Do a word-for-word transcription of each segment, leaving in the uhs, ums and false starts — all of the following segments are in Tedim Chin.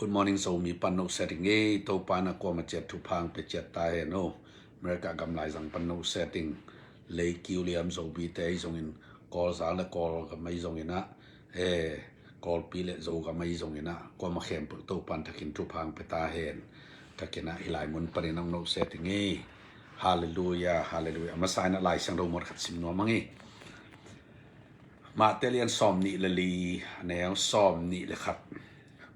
Good morning, Zomi pan no setting e. Topa na kuama ciat thupha hong pia ciat ta hen o. America gam laizang pan no setting. Lei kiu liam Zomi te zongin Kawlzal le Kawlgam ahi zongin ah, eh, Kawlpi le Zogam ahi zongin ah, kuama khempeuh Topa in thakin thupha hong pia ta hen. Thakin ah hilai mun panin hong no setting e. Halleluia, halleluia. A masa in ah Lai Siangtho muat khat sim nuam hang e. Mate lian sawm nih le li, a neu sawm nih le khat.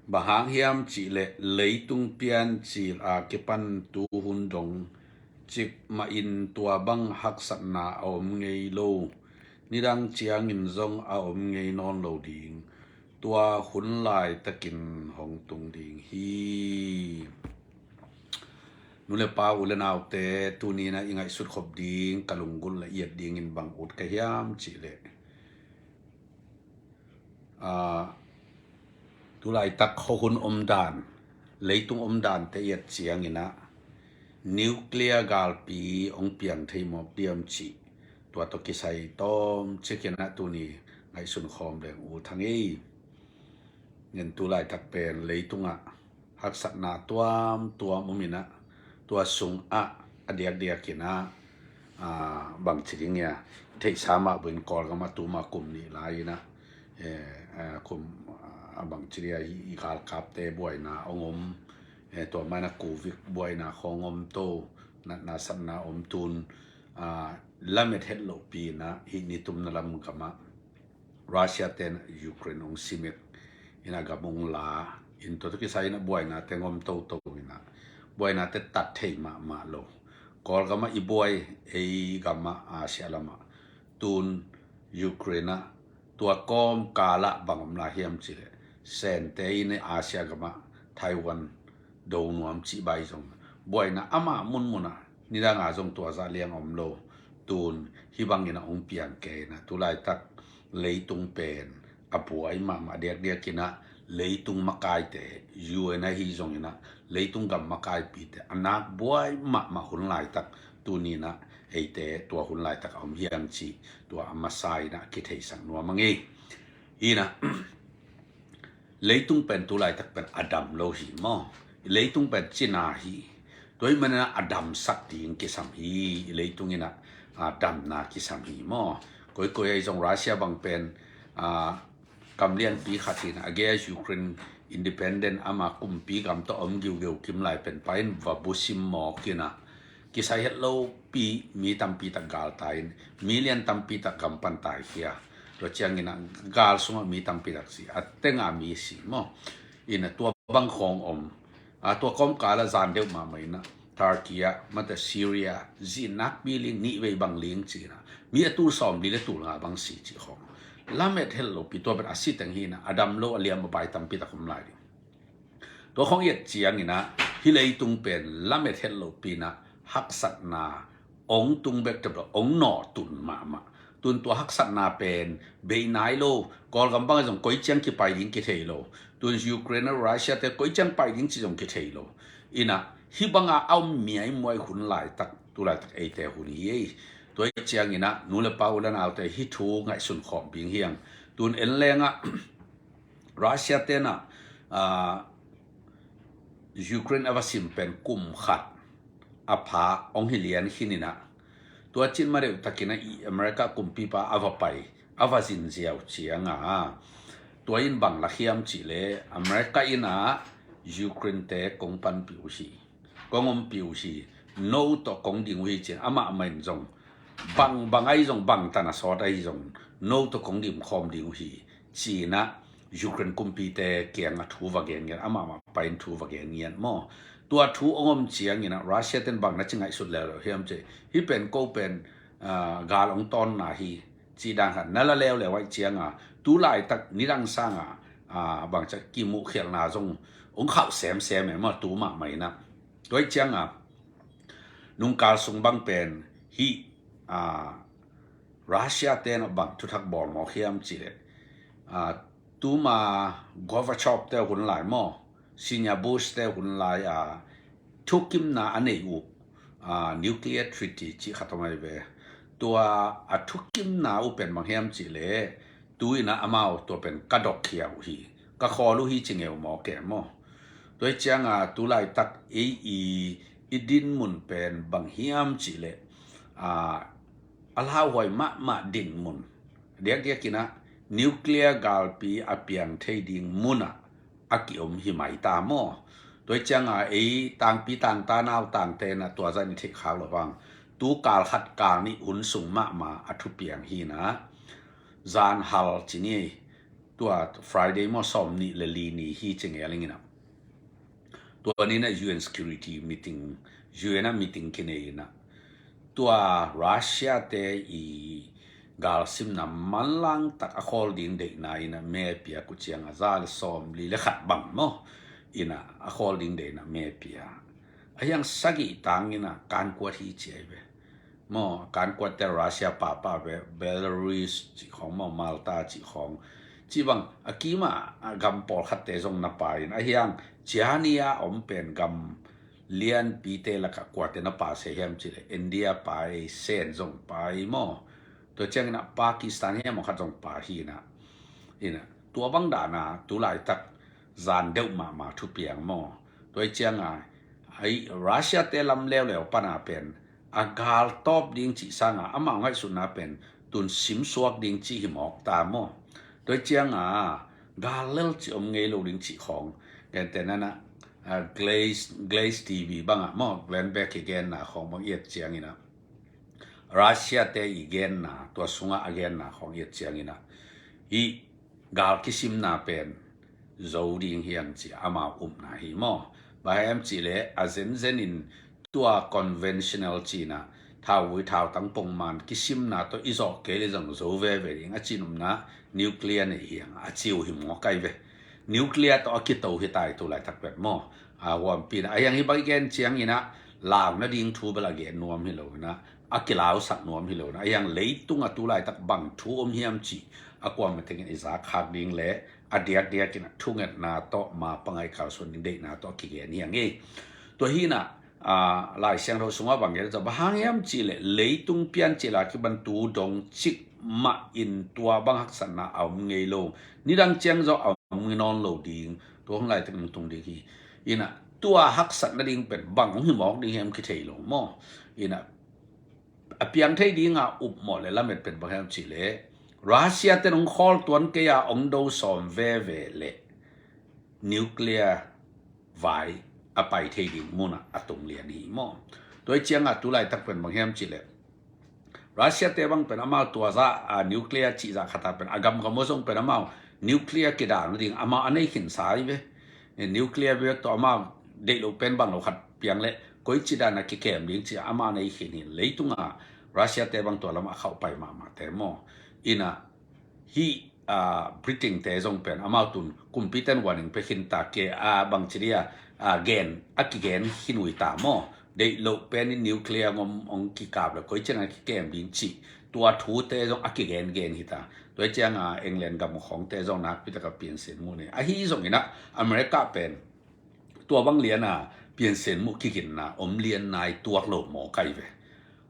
Bang hang hiam cih leh leitung piancil a kipan tu hun dong cikmah in tua bang haksatna a om ngei lo. Nidang ciangin zong a om ngei nawn lo ding. Tua hun laitakin hong tung ding hi. Nu le pa, u le naute, tuni in ah i ngaihsut khop ding, ka lunggulh le i et dingin bang ut ka hiam cih leh, aa, tu laitak khuahun omdan, leitung omdante i et ciangin ah nuclear galpi hong piang thei mawk diam cih, tua tawh kisai tawmcik in ah tuni ngaihsun khawm leng ut hang e. Ngen tu laitak pen leitungah haksatna tuamtuam om in ah, tua sungah a diakdiak in ah, aa, bangci ding hia, theihsa mah buin Kawlgam ah tuma kum nih lai in ah, eh, aa, kum, aa, bangci ding hia, i galkapte buaina hong om, eh, tua mah in ah covid buaina khawng om to, natna satna om tun, aa, lamet het lohpi in ah hih nitumna lam gamah Russia ten Ukraine hong simek in ah gam hong la in, tua tawh kisai in ah buainate ngom toto in ah, buainate tat thei mahmah lo. Kawlgam ah i buai, ei gam ah Asia lamah, tun Ukraine ah, tua kawmkal ah bang om lai hiam cih leh Sente in Asia gam ah Taiwan do nuam cih bang zong, buaina amah munmun ah nidang a zong tua zah liang om lo. Tun hih bangin ah hong piang kei in ah, tu laitak leitung pen a buai mahmah diakdiak in ah, leitung makaite, U N ahi zongin ah, leitung gam makaipite a nak buai mahmah hun laitak tuni in ah eite tua hun laitak a om hi hang cih tua a masa in ah kitheisak nuam hang e. Hi in ah, leitung pen tu laitak pen a dam lo hi maw. Leitung pen cina hi. Tua ahih manin ah a damsak ding kisam hi. Leitung in ah, a, damna kisam hi maw. Koikoi ahi zong Russia bang pen, a, gam lianpi khat hi in ah, a gei a Ukraine independent, ama kumpi gam tawh om giugeu kim lai pen pa in va busim mawk in ah, kisai het lopi mi tampi tak galtai in, mi lian tampi tak gam pan taikhia. Tua ciangin ah gal sungah mi tampi tak si, a tenga mi si maw. In ah tua bang khawng om. A, tua kawmkal ah zan deuh mahmah in ah Turkey ah, mate Syria, zi nakpi ling, nih vei bang ling ci in ah, mi a tul sawmli le tul nga bang si cih khawng. Lamet het lopi, tua pen a si teng hi in ah, a dam lo a liam a bai tampi tak om lai ding. Tua khawng i et ciangin ah, hih leitung pen lamet het lopi in ah haksatna ong tung bek tep lo, ong nawh tun mahmah. Tun tua haksatna pen bei nai lo. Kawlgam bang zong koi ciang kipai ding kithei lo. Tun Ukraine, Russia te koi ciang pai ding ci zong kithei lo. In ah hih banga a om miaimuai hun laitak, tu laitak eite hun hi ei. Tua ahih ciangin ah nu le pa, u le naute, hih thu ngaihsun khawm ding hi hang. Tun en leng ah Russia ten ah, a, Ukraine a va sim pen kum khat a pha hong hi lian khin in ah, tua cin ma deuh takin ah i America kumpipa a va pai, a va zin ziau ciang a, tua in bang lak hiam cih leh America in ah Ukraine te kong panpih uh hi, kong ompih uh hi, no tawh kong ding uh hi ci in, amah mah in zong bang, bang ahi zong, bang tan a sawt ahi zong, no tawh kong dim khawm ding uh hi ci in ah Ukraine kumpite kiangah thu va gen ngiat, amah mah pa in thu va gen ngiat maw. Tua thu hong om ciangin ah Russia ten bang na ci ngaihsut leuleu hiam cih, hih pen ko pen, a, gal hong tawnna hi cih dan khat na la leuleu ahih ciang a, tu laitak nidang sang a, a, bangci a kimuhkhialhna zong hong khauh semsem e maw, tu mahmah in ah. Tua ahih ciang a, nungkal sung bang pen hih, a, Russia ten ah bang thuthak bawl mawk hiam cih leh, a, tuma Gorbachev te hun lai maw, Senior Bush te hun lai a thukimna a nei uh, a, nuclear treaty cih khat om ahi ve. Tua a thukimna uh pen bang hiam cih leh, tu in ah amau tua pen ka dok khia uh hi, ka khawl uh hi ci ngeu mawk e maw. Tua hi cianga tulaitak ei i, i dinmun pen bang hiam cihleh, a, a lauhuai mahmah dinmun, diakdiak inah nuclear galpi a piang thei ding munah a kiom hi mai ta maw? Tua hi cianga ei tangpi tangta nautangte inah tua zah in i theihkhak loh vang, tu kal khat kal nih hun sung mahmah a thupiang hi inah, zan hal ci ni, tua Friday maw, sawm nih le li ni hi ci ngel ing inah, tua ni inah U N security meeting, U N ah meeting kinei inah, tua Russia te i galsimna manlang tak a khawl ding deihna inah me pia, kuciang a za le sawm li le khat bang maw, inah a khawl ding deihna me pia. A hiang sagih tang inah kankuat hi ci ai ve maw. Kankuatte Russia papa ve, Belarus cih khawng maw, Malta cih khawng, cih bang a kima a gam pawlkhatte zong na pai in, a hiang ciania om pen gam lianpite lakah kuate na pa se hiam cihleh, India pai, Sen zong pai maw. Tua ciang inah Pakistan hiam, a khat zong pa hi inah, inah tua bang dana tulaitak zan deuh mahmah thupiang maw? Tua hi cianga ei Russia te lam leuleu pana pen a gal tawp ding cih sanga amau ngaihsutna pen tun simsuak ding cih hi mawk ta maw? Tua hi cianga gal lel cih om ngei lo ding cih khawng, gentehna inah, a, Glaze, Glaze T V bangah maw, Glenn Beck i genna khawng bang i et ciang inah, Russia te i genna, tua sungah a genna khawng i et ciang inah, hih gal kisimna pen zo ding hiang ci amau upna hi maw? Bang hiam cihleh a zenzen in tua conventional cihna, thauvui thautang pongman kisimna tawh i zawh kei le zong zo veve ding a cih nopna, nuclear nei hiang a ci uh hi mawk ai ve. Nuclear tawh a kito hi ta i tulaitak pen maw? A, huampina a hiang hi bang i gen ciang inah, lau nading thu bel a gen nuam hi lo inah, a kilausak nuam hi lo inah, a hiang leitung a tulaitak bang thu om hiam cih a kuamah tengin i zak khak ding le a diakdiak inah thungetna tawh, ma pangai kalsuan ding deihna tawh a kigen hiang ei. Tua hi inah, a, Lai Siangtho sungah bang gen, bang hang hiam cihleh leitung piancil a kipan tu dong cik mah in tua bang haksatna a om ngei lo, nidang ciang zong a om ngei nawn lo ding, tua hun laitak nung tung ding hi. Inah tua haksat nading pen bang hong hi mawk ding hiam kithei lo maw? Inah a piang thei dinga upmawh le lamet pen bang hiam cihleh, Russia te in hong khawl tuan kei a hong do sawm veve leh nuclear vai a pai thei ding munah a tung lian hi maw? Tua hi cianga tulaitak pen bang hiam cihleh, Russia te bang pen amau tua zah, a, nuclear cih zah khata pen a gamgam aw zong pen amau nuclear kidal nading amau a nei khinsa hi ve. Nuclear weapon tawh amau deih loh pen bang lo khat piang leh koici dana kikem ding ci amau nei khin hi. Leitunga Russia te bang tua lamah a khauh pai mahmahte maw? Inah hih, a, Britain te zong pen amau tun kumpiten warning pia khin ta ke, a, bangci dia, a, gen a kigen khin uh hi ta maw? Deih loh pen in nuclear ngom hong kikap le koici dana kikem ding cih tua thute zong a kigengen hi ta. Tua hi cianga England gam khawngte zong nakpi taka piansin mu nei. Ahi zong inah America pen tua bang liana piansin mu kiginna om lian nai tuak lo mawk ai ve.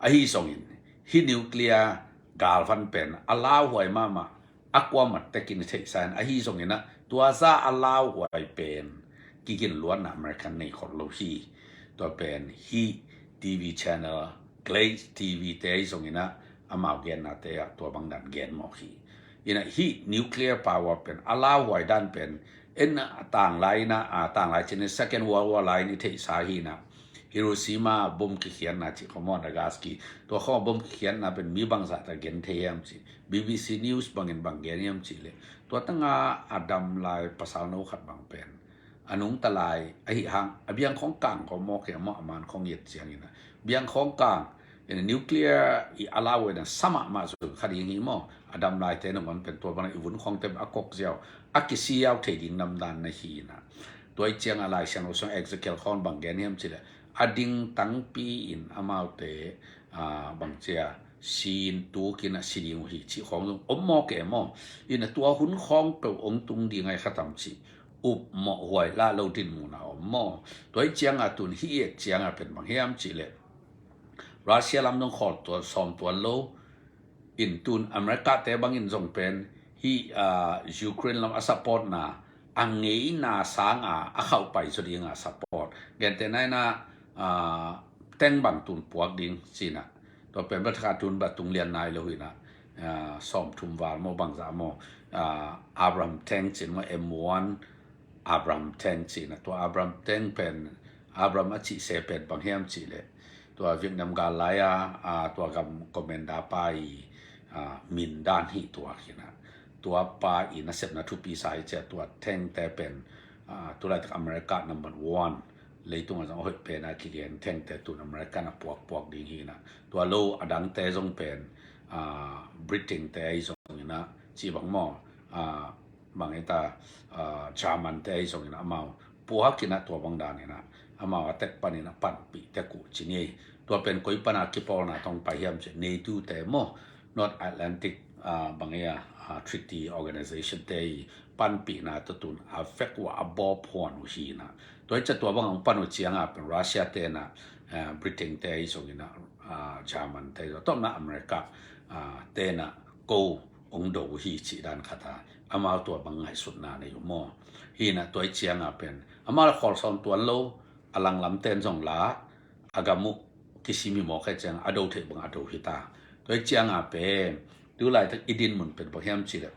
Ahi zongin hih nuclear galvan pen a lauhuai mahmah, a kuamah tekin i theihsa in, ahi zong inah tua zah a lauhuai pen kigin luatna American nei khol lo hi. Tua pen hih T V channel, Glaze T V te ahi zong inah amau gennate ah tua bang dan gen mawk hi. Inah hih nuclear power pen a lauhuai dan pen, en a tanglai inah, a tanglai cin in Second World War lai in i theihsa hi inah, Hiroshima bom kikhiatna cih khawng maw, Nagasaki, tua khawng bom kikhiatna pen mi bangzah ta gen thei hiam cih, B B C News bangin bang gen hiam cihleh, tua tanga a dam lai pasal no khat bang pen a nungta lai ahi hang, a biang khawng kang khawng mawk hi a maw, a man khawng i et ciang inah, biang khawng kang, inah nuclear i a lauhuai dan sa mahmah zong kha ding hi maw? A dam laite nangawn pen tua bang i vun khawngte a kok ziau, a kisi ziau thei ding namdan na hi inah. Tua hi cianga Lai Siangtho sung Ezekiel khawng bang gen hiam cihleh, a ding tangpi in amaute, a, bang cia sin tukin a si ding uh hi cih khawng zong om mawk e maw? Inah tua hun khawng peuh hong tung ding ai khatam cih upmawh huai lah lo dinmun a om maw? Tua hi cianga tun hih i et cianga pen bang hiam cihleh, Russia lam dong khawl tuan, sawm tuan lo in tun America te bangin zong pen hih, a, Ukraine lam a supportna a ngeina sanga a khauh pai zaw dinga support. Gentehna in ah, ah, tank bang tun puak ding ci-in ah, tua pen bel thakhat tun bel tung lian nai lo hi-in ah, ah, sawmthum val maw bangzah maw, ah, Abrams tank ci-in maw, M one Abrams tank ci-in ah, tua Abrams tank pen, Abrams a cih se pen bang hiam cih leh, tua Vietnam gal lai-a, ah, tua gam commander pa i, ah, min dan hi tua hi-in ah, tua pa i nasepna thupi sa hi ci-a, tua tank te pen, ah, tulaitak America number one, leitungah zong a hoih pena kigen tank te tun America in ah puakpuak ding hi-in ah, tua lo a dangte zong pen, ah, Britain te ahi zongin ah, ci bang maw, ah, bang hi ta, ah, German te ahi zongin ah, amau puak in ah tua bang dan in ah, amau a tek panin ah panpih tek uh ci ni. Tua pen koi pana kipawlna tawh pai hiam cih leh NATO te maw, North Atlantic, ah, bang hi a, ah, Treaty Organization te i panpihna tawh tun a vek uh a bawphuan uh hi-in ah, tua hi ciang tua bang hong pan uh cianga pen Russia te in ah, ah, Britain te ahi zongin ah, ah, German te ahi zong, tawpna America, ah, te in ah ko hong do uh hi cih dan khat a, amau tua bang ngaihsutna nei uh maw. Hi-in ah tua hi cianga pen amau la khawl sawn tuan lo, a langlam ten zong la, a gam uh kisim hi mawk hi ciang a do theih bang a do hi ta. Tua hi cianga pen tulaitak i din mun pen bang hiam cih leh,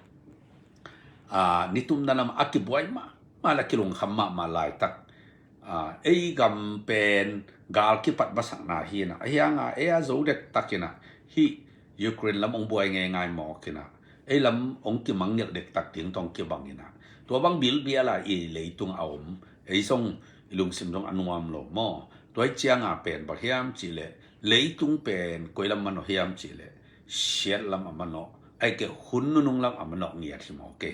ah, nitumna lam a kibuai mahmah le a kilungkham mahmah laitak, ah, ei gam pen gal kipat masakna hi-in ah, ahi hanga ei a zo dektak in ah hih Ukraine lam hong buai ngeingai mawk in ah, ei lam hong kimangngilh dektak ding tawh kibang in ah, tua bang bilbial a i leitung a om, ei zong i lungsim zong a nuam lo maw. Tua hi cianga pen bang hiam cih leh, leitung pen koi lam manawh hiam cih leh, siat lam a manawh, ahih kei leh hun nunung lam a manawh ngiat hi mawk e.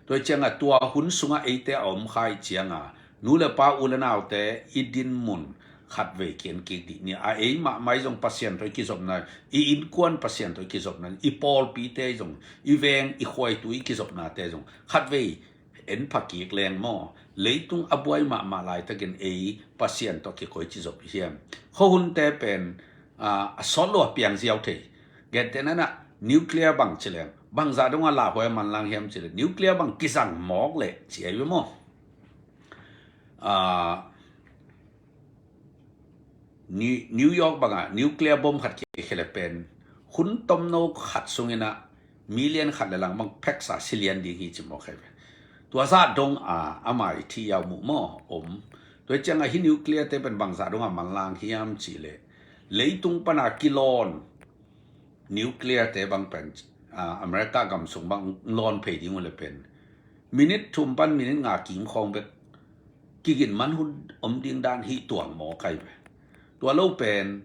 Tua hi cianga tua hun sungah eite a om kha hi cianga, nu le pa, u le naute, i din mun khatvei ki-en kik dih ni. A ei mahmah i zong Pasian tawh i kizopna, i innkuan Pasian tawh i kizopna, i pawlpite i zong, i veng i khuaitu i kizopnate zong khatvei en pha kik leng maw, leitung a buai mahmah laitakin ei Pasian tawh kikoih ci zop hiam? Khuahunte pen, ah, a sawt lo a piang ziau thei. Gentehna in ah nuclear bang ci leng, bangzah dong a lauhuai a manlang hiam cih leh, nuclear bang kizang mawk leh ci ahi ve maw. Ah, New, New York bangah nuclear bomb khat kikhia leh pen, hun tomno khat sungin ah million khat le lang bang pheksa si lian ding hi ci mawk hi ve. Tua zah dong a, amah i thi yau muh maw om. Tua hi cianga hih nuclear te pen bangzah dong a manlang hiam cih leh, leitung pana kilawn nuclear te bang pen, ah, America gam sung bang lawn phei ding uh leh pen, minute thum pan minute nga kim khawng bek kigin man hun om ding dan hi tuang mawk hi ve. Tua lo pen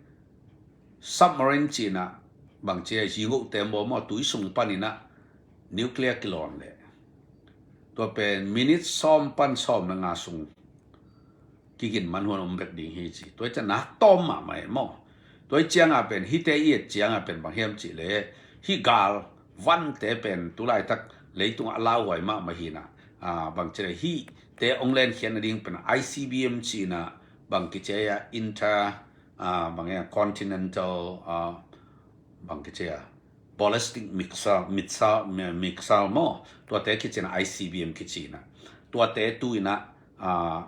submarine ci-in ah, bang ci a, zingoh tembaw maw, tui sung panin ah nuclear kilawn leh, tua pen minute sawm pan sawm le nga sung kigin man hun om bek ding hi ci. Tua hi ciang nak tawm mahmah e maw. Tua hi cianga pen, hihte i et cianga pen bang hiam cih leh, hih gal vante pen tulaitak leitungah a lauhuai mahmah hi-in ah, ah, bang ci leh hihte hong lenkhiat nading pen I C B M ci-in ah, bang kici a, inter, ah, bang a, continental, ah, bang kici a, ballistic missile, missile, missile maw, tuate kici-in ah I C B M kici-in ah, tuate tu-in ah, ah,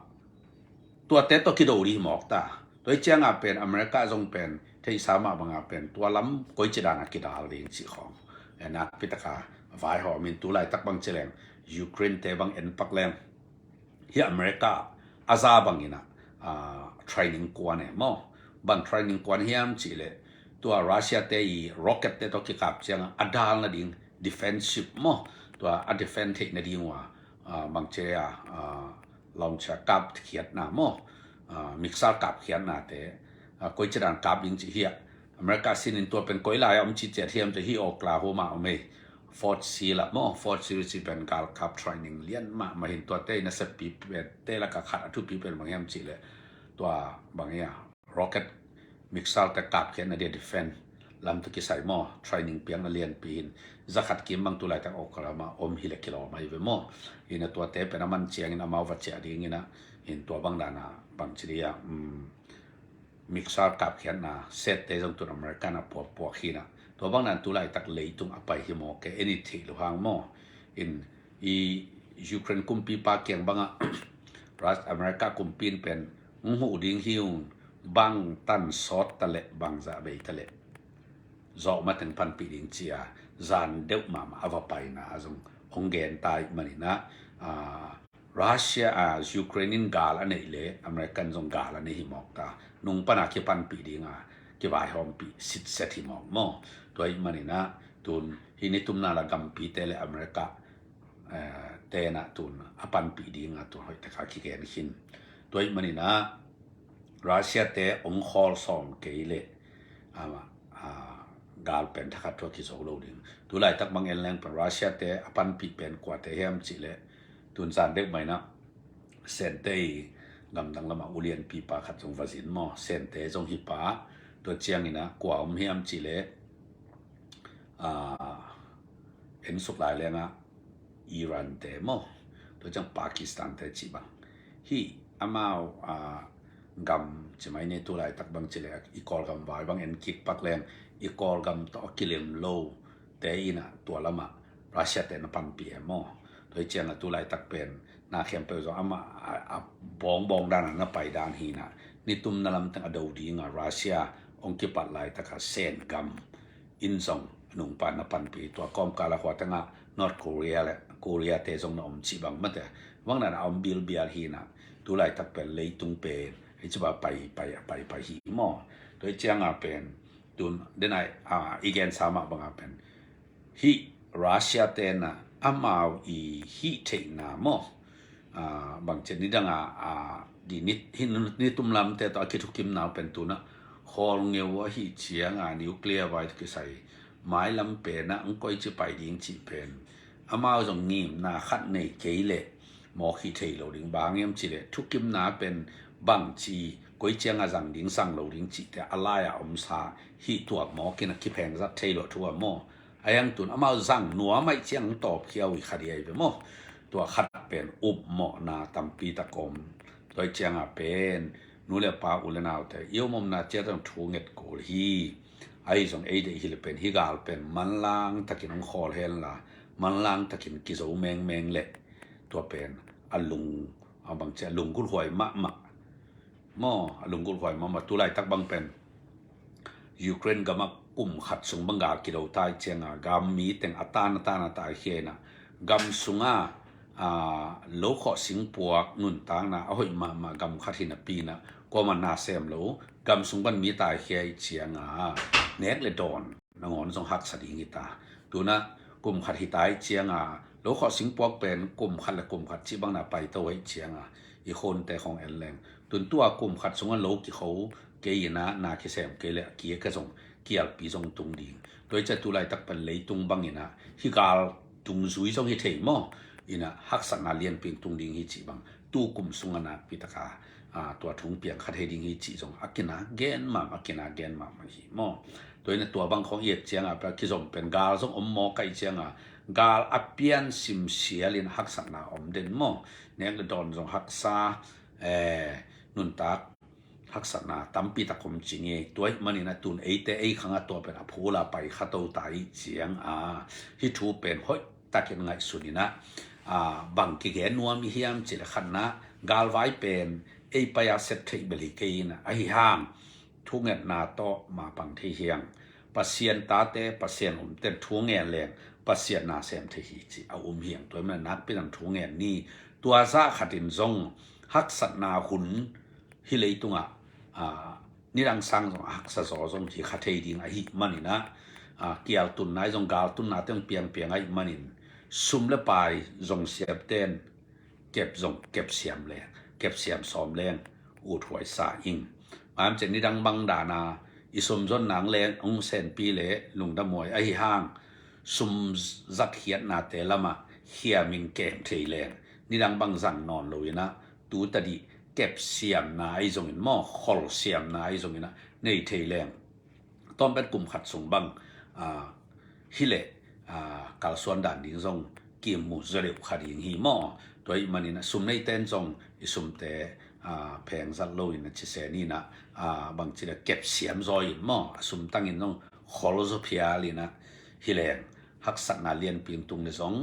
tuate tawh kido dih mawk ta. Tua hi cianga pen America zong pen theihsa mah banga pen tua lam koici dana kidal ding cih khawng, eh, nakpi taka vaihawm in, tulaitak bang ci leng Ukraine te bang en pak leng, hih America a za bangin ah, ah, training kuan e maw. Bang training kuan hiam cih leh, tua Russia te i rocket te tawh kikap cianga a dal nading defensive maw, tua a defend theih nading uh a, ah, bang ci a, ah, launcher kapkhiatna maw, ah, missile kapkhiatna te, ah, koici dan kap ding cih hi a. America sinin tua pen koi lai-ah om ci ciat hiam cih leh, hih Oklahoma om ei, Fort Sill ah maw, Fort Sill cih pen galkap training lian mahmah hi in, tuate i naseppi pen te lakah khat a thupi pen bang hiam cih leh, tua bang hi a, rocket missile te kapkhiatna dia defense lam tawh kisai maw, training piakna lianpi hi in, za khat kim bang tulaitak Oklahoma om hi leh kilawm ahi ve maw. Hi in ah tuate pen a man ciangin amau va ciah dingin ah, hi in tua bang dana bang ci dia, um, missile kapkhiatna set te zong tun America in ah puakpuak hi in ah, tua bang dan tulaitak leitung a pai hi mawk e, en i theih loh hang maw. Hi in i Ukraine kumpipa kiang bangah America kumpi in pen hong huh ding hi ung, bang tan sawt ta leh bang zah bei ta leh zawh mateng panpih ding ci-a zan deuh mahmah a va paina a zong hong gen ta ih maninah, Russia a Ukraine in gal a neih leh American zong gal a nei hi mawk ta, nung pana kipanpih dinga kivaihawmpih sitset hi mawk maw. Tua ih maninah tun hih nitumna la gampite le America tenah tun a panpih dinga tun hoih taka kigen khin. Tua ih maninah Russia te ong khawl sawm kei leh ama gal pen thakhat thua kizo lo ding. Tulaitak bang en leng pen Russia te a panpih pen kuate hiam cih leh tun zan deuh mainah Sente i gamdang lamah ulianpipa khat zong va zin maw, Sente zong hi pa. Tua cianginah kua om hiam cih leh en suk lai lengah Iran te maw, tua ciang Pakistan te cih bang. Hih amau gam cimai ne tulaitak bang cih leh i Kawlgam vai bang en kik pak leng i Kawlgam tawh a kilem lo te inah tua lamah Russia te na panpih e maw. Tua hi ciangah tulaitak pen na khempeuh zong amah a bawngbawng danah na pai dan hinah nitumna lamteng a do dingah Russia ong kipat laitakah Sen gam in zong nungpa na panpih, tua kawmkal a huatengah North Korea le Korea te zong na om cih bang mate. Bang nana a om bilbial hinah tulaitak pen leitung pen hei ciba pai pai a pai pai hi maw. Tua hi cianga pen tun denai i gensa mah banga pen hih Russia tena amau i hih theihna maw, bangcia nidanga di nitumlamte tawh a kithukimna uh pen tuna khawl ngeu ahi cianga nuclear vai tawh kisai mailam pena ang koici pai ding cih pen amau zong ngimna khat nei kei leh mawk hi thei lo ding. Bang hiam cih leh thukimna pen bangci koi cianga zang ding zang lo ding cihte a lai-a omsa hih tuak mawk in a kipheng zat thei lo thu a maw. A hiang tun amau zang nuam aih ciang tawpkhia uh hi kha dia i ve maw. Tua khat pen upmawhna tampi tak om. Tua ih cianga pen nu le pa u le naute i om omna ciat zong thu nget kul hi. Ahi zong ei deih hi le pen hi gal pen manlang takin hong khawl henla manlang takin kizo mengmeng leh tua pen a lung a bangci a lunggulhhuai mahmah maw, a lunggulhhuai mahmah. Tulaitak bang pen Ukraine gamah kum khat sung bang gal kido tai cianga gam mi teng a tan a tan a tai khia inah gam sunga lo khawh singpuak nuntakna a hoih mahmah gam khat hinah pinah kuaman na sem lo gam sung ban mi tai khia ih cianga nek le dawn nangawn zong haksa ding hita. Tuna kum khat hita ih cianga lo khawh singpuak pen kum khat le kum khat cih bang na paito aih cianga i khonte khong en leng tun tua kum khat sunga lo kikho kei inah na kisem kei le a kia ka zong kialpi zong tung ding. Tua ih cia tulaitak pen leitung bang inah hi gal tungzui zong hi thei maw. Inah haksatna lianpi tung ding hi cih bang tu kum sunga nakpi taka tua thung piang khat hei ding hi cih zong a kina gen mam a kina gen mam hi maw. Tua inah tua bang khong i et cianga pia kizom pen gal zong om maw kaih cianga gal a pian simsialin haksatna om den maw. Nek le dawn zong haksa nuntak haksatna tampi tak om cing e. Tua ih manin a tun eite ei khangah tua pen a phula pai khato ta ih cianga hi thu pen hoih takin ngaihsun inah bang kigen nuam i hiam cih le khatna galvai pen ei pai-a sep theih bel hi kei inah ahi hang thungetna tawh mapang thei hiang. Pasian tate Pasian umten thu ngen leng Pasian na sem thei hi cih a um hiang. Tua ih manin a nakpi dang thu ngen ni. Tua zah khatin zong haksatna hun hi leitungah nidang sang zong a haksa zaw zong hi kha thei ding ahi maninah kial tunna i zong gal tunna teng piangpiang ahi manin sum le pai zong siamten kep zong kep siam leng kep siam sawm leng uthuai sa ing. Maimcen nidang bang dana i sum zon nang leng hong senpi le lungdamhuai ahi hang sum zatkhiatnate lamah khiamin kem thei leng nidang bang zang nawn lo inah tutadih kep siamna ahi zongin maw khol siamna ahi zongin ah nei thei leng tawmpet kum khat sung bang hileh kalsuan dan ding zong kimu zaw deuh kha ding hi maw. Tua ih manin a sum neiten zong i sumte pheng zat loin a cisen inah bangci le kep siam zaw in maw a sum tangin zong khol zaw phial inah hileng haksatna lianpi tung le zong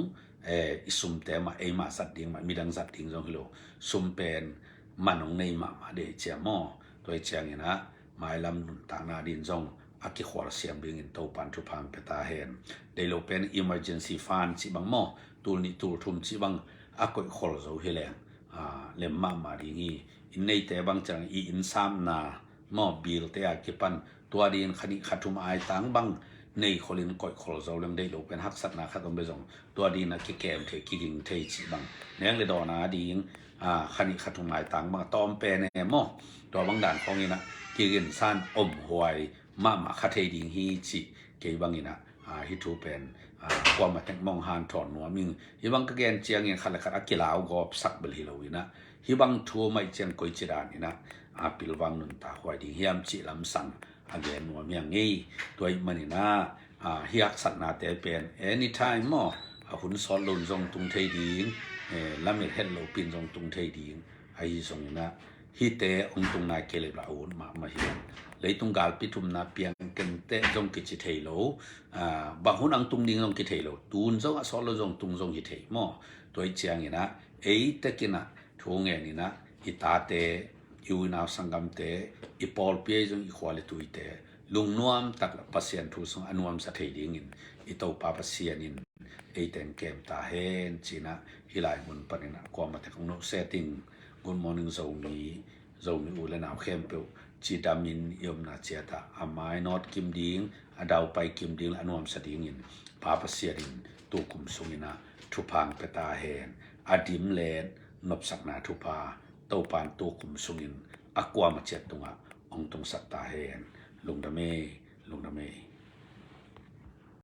eh, i sumte mah, eimah zat ding mah, midang zat ding zong hi lo. Sum pen man hong nei mahmah dei cia maw. Tua hi ciangin ah mailam nuntakna din zong a kikhual siam dingin Topan thupha hong pia ta hen. Dei lo pen emergency fund cih bang maw, tul nih tul thum cih bang a koihkhol zo hi leng, ah, lem mahmah ding hi. Inn neite bang ciang i inn samna maw, bill te a kipan tua din kha nih kha thum aitang bang nei kholin koihkhol zo leng, dei lo pen haksatna khat om le zong tua din a kikem thei, kiging thei cih bang, nek le dawn a ding, ah, kha nih kha thum aitang bang a tawm pen e maw, tua bang dan khawngin ah kiginsan omhuai mahmah kha thei ding hi cih kei bangin ah, ah, hih thu pen, ah, kuamah tek mong hanthawn nuam ing. Hih bang ka gen ciangin khat le khat a kilau gawp sak bel hi lo in ah, hih bang thu a maih ciang koici dan in ah, ah, pilvang nuntak huai ding hiam cih lamsang a gen nuam hi ing ei. Tua ahih manin ah, ah, hih haksatnate pen anytime maw, a hun sawt loin zong tung thei ding, eh, lamet het lopi in zong tung thei ding. Ahi zongin ah hihte hong tung nai kei leh bel a ut mahmah hi. Leitung galpi thumna piang kenteh zong kici thei lo, ah, bang hun hong tung ding zong kithei lo. Tun zong a sawt lo zong tung zong hi thei maw. Tua hi ciangin ah ei tekin ah thu ngenin ah i tate, i u i nau sanggamte, i pawlpi ahi zong i khua le tuite lungnuam tak le Pasian thu sung a nuamsa thei dingin i Topa Pasian in ei teng kem ta hen ci-in ah hih lai mun panin ah kuamah tek hong nusia ing. Good morning Zomi, Zomi u le nau khempeuh cidamin i omna ciat ah a mainawt kim ding, a daupai kim ding le a nuamsa dingin Pa Pasian in tu kum sungin ah thupha hong pia ta hen. A dim le nopsakna thupha Topan tu kum sungin a kuamah ciat tungah hong tungsak ta hen. Lungdam ei, lungdam ei.